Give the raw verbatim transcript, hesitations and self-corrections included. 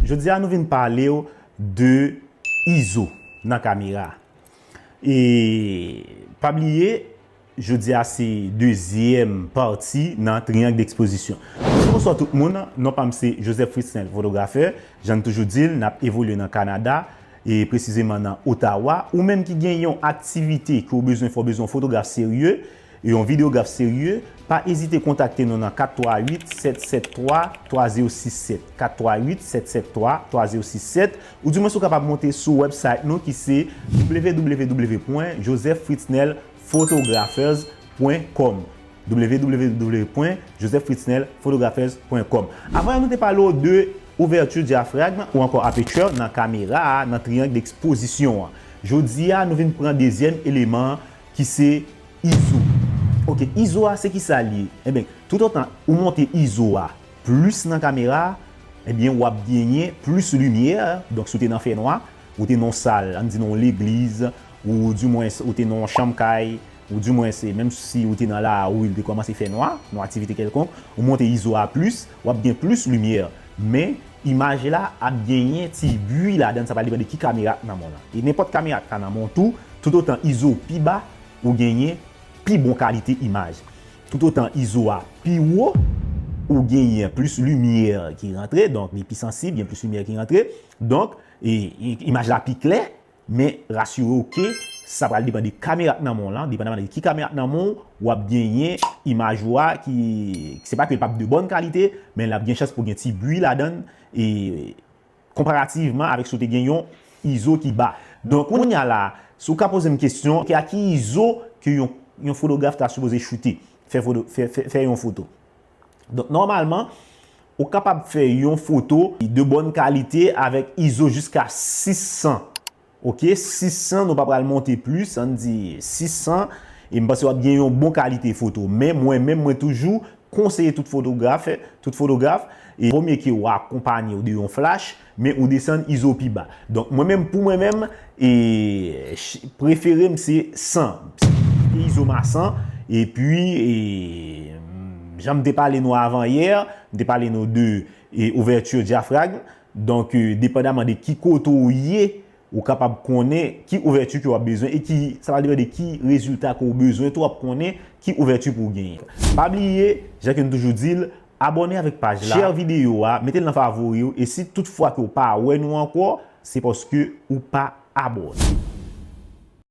Jodi a nou vin pale w de izo nan kamera. E pa bliye, jodi a se dezyèm pati nan triyang dekspozisyon. Bonswa tout moun, non pa m se Joseph Fritznel, fotografè. Jan n toujou di l, n ap evolye nan Kanada, e presizeman nan Ottawa. Ou menm ki gen yon aktivite ke w bezwen fè, w bezwen yon fotograf serye, yon videograf serye, pa ezite kontakte nou nan kat twa uit, sèt sèt twa, twa zewo sis sèt, kat twa uit, sèt sèt twa, twa zewo sis sèt, ou dimwens ou kapab monte sou website nou ki se w w w pwen joseph fritznel photographers pwen com, w w w pwen joseph fritznel photographers pwen com. Avan nou te pale w de ouvèti dyafragm ou ankò aperture nan kamera a, nan triyang dekspozisyon an. Jodi a, nou vin pran dezyèm eleman an ki se izo. Ok, izo a se ki sa l ye? Enben, toutotan ou monte izo a plis nan kamera a, ebyen w ap genyen plis limyè. Donk si w te nan fènwa, ou te nan yon sal, ann di nan yon legliz, ou dimwens ou te nan yon chanm kay, ou dimwens menm si ou te nan lari, li te kòmanse fènwa, nan yon aktivite kèlkonk, ou monte izo a plis, w ap gen plis limyè. Men imaj la ap genyen ti bwi ladan l, sa pral depann de ki kamera k nan men w lan. E nenpòt kamera k ta nan men w tou, toutotan izo pi ba, ou genyen pi bon kalite imaj. Toutotan izo a pi wo, ou genyen plis limyè ki rantre, donk li pi sansib, gen plis limyè ki rantre. Donk, e, e, imaj la pi klè, men rasire w ke sa pral depann de kamera k nan men w lan, depandaman de ki kamera k nan men w, w ap genyen imaj ou a ki, se pa ke l p ap de bòn kalite, men l ap gen chans pou gen ti bwi ladan l, e konparativman avèk si w te gen yon izo ki ba. Donk, kounye a la, si w ka poze m kesyon, ki a ki izo ke yon, yon fotograf ta sipoze choute, fè, foto, fè, fè, fè yon foto. Donk, nòmalman, ou kapab fè yon foto de bòn kalite avèk izo jiska sis san. Ok, sis san, nou pa pral monte plis, ann di sis san, e m panse w ap gen yon bon kalite foto. Men mwen menm, mwen toujou konseye tout fotograf, tout fotograf, e vomye ke w akonpanye w de yon flash, men ou desann izo pi ba. Donk, mwen menm, pou mwen menm, e, ch-, prefere m se san. Se izo m a san, epi, e, jan m te pale nou avan yè, m te pale nou de, e, ouvèti dyafragm. Donk, e, depandaman de ki kote w ye, ou kapab konnen ki ouvèti ke w ap bezwen e ki, sa va depann de ki rezilta ke w bezwen tou, w ap konnen ki ouvèti pou w genyen. Pa bliye, jan ke n toujou di l, abòne avèk paj la, share videyo a, mete l nan favori w, e si tout fwa ke w pa wè nou ankò, se paske ou pa abòne.